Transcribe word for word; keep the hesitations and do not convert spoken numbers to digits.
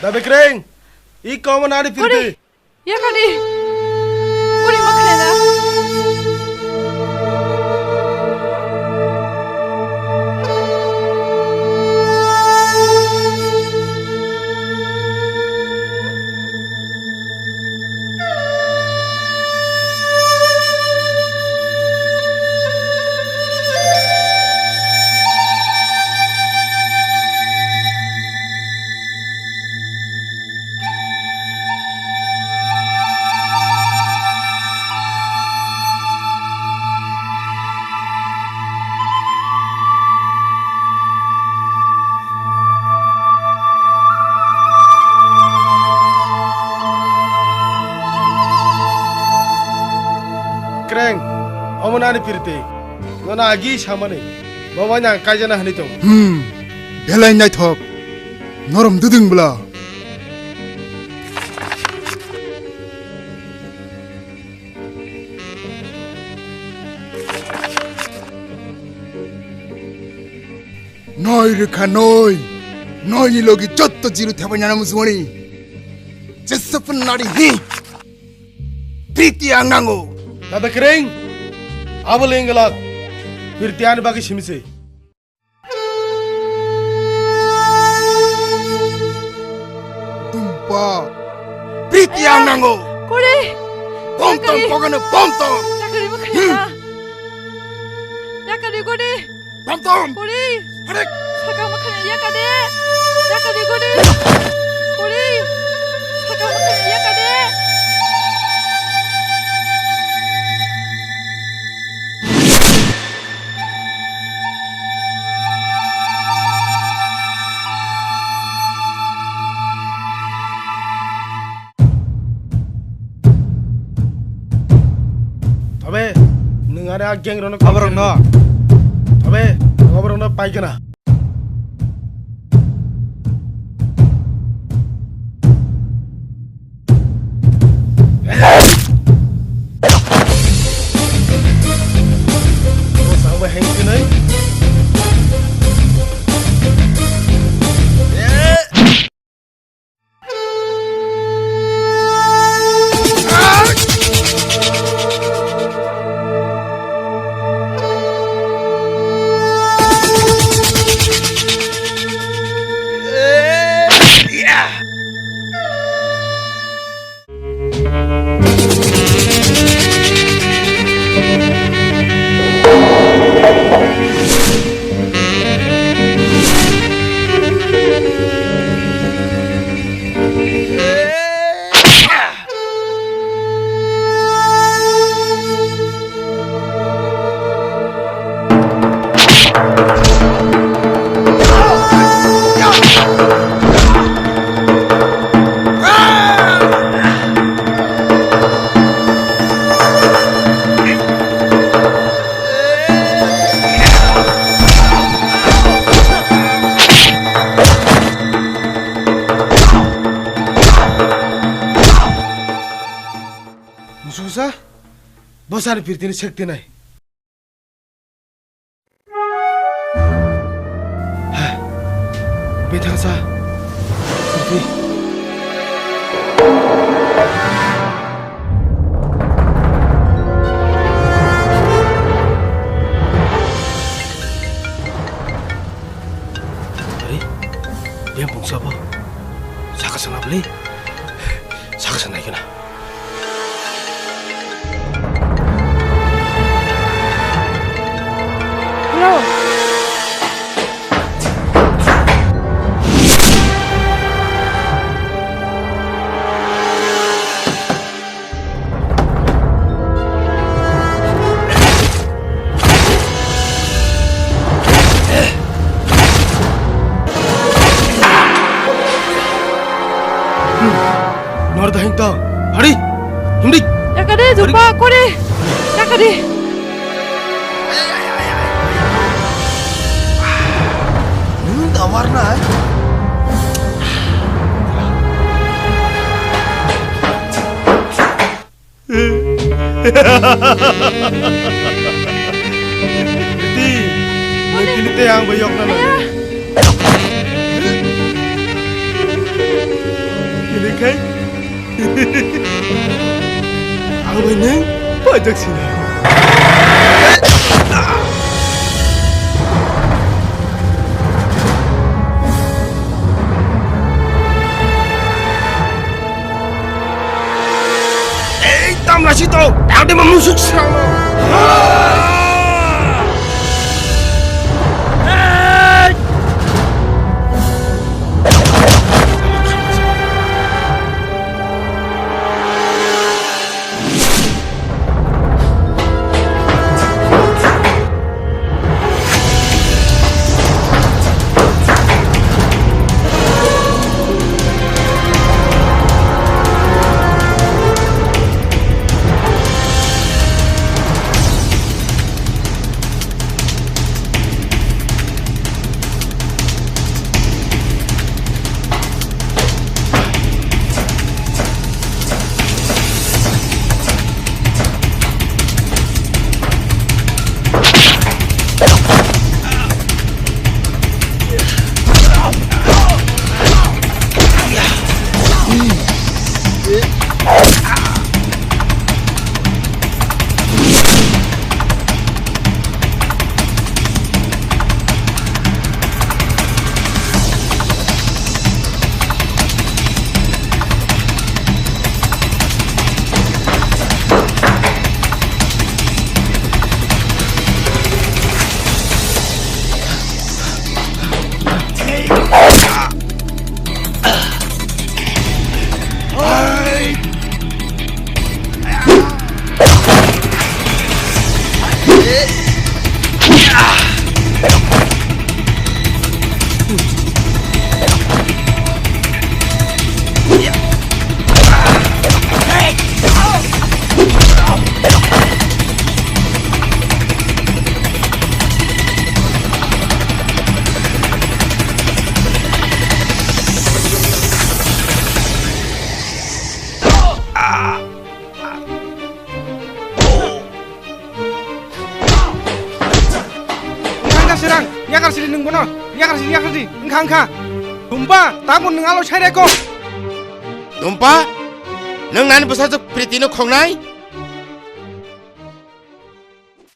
Dada Kreng, i komo nani pirti. Yakadi. Uri makhena. Kreng, omo nani pirti. Nono agi samani. Bo bai nang kaijana hani tong. Hmm. Belai naithok. Norom dudung bla. Noi rwkha noi. Noi ni logi jotto jiru thebai nana musumani. Jesapun nari hi. Priti ang nango. Dada Kreng. Abo lengelak. Priti ani bagi simisi. Tumpa. Priti ang nango. Kore. Bom tom Yakari. Pogano bom tom. Yakari mo khaya. Yakari gode. Bom tom. Kore. Harek. Saka mo khaya yakade. Yakari gode. Kore. Saka mo khaya yakade. Tobe, nwng ani a gang rokno aborokno. Tobe, aborokno paikana. Mususa, bosani pirtini sekti nai. Bethangsa. Pergi. Ari, dia bungsa apa? Saka sana beli. Saka sana ikana. Hello. Nor dahing tong. Hari. Hindi. Yakade, jumpa, kore. Yakade. Nung da warna. Riti, nung kini te ang bayok na na. Ayah. Kai. Ang bai nwng pajak sini. Ei, tamla si to, tang de ma musuk srang. Wngkha, wngkha, sirang. Yakar siri nwng bono. Yakar siri, yakar siri. Wngkha, wngkha. Dumpa, tabuk nwng alo sai reko. Dumpa, nwng nani bwsajwk Priti no khongnai?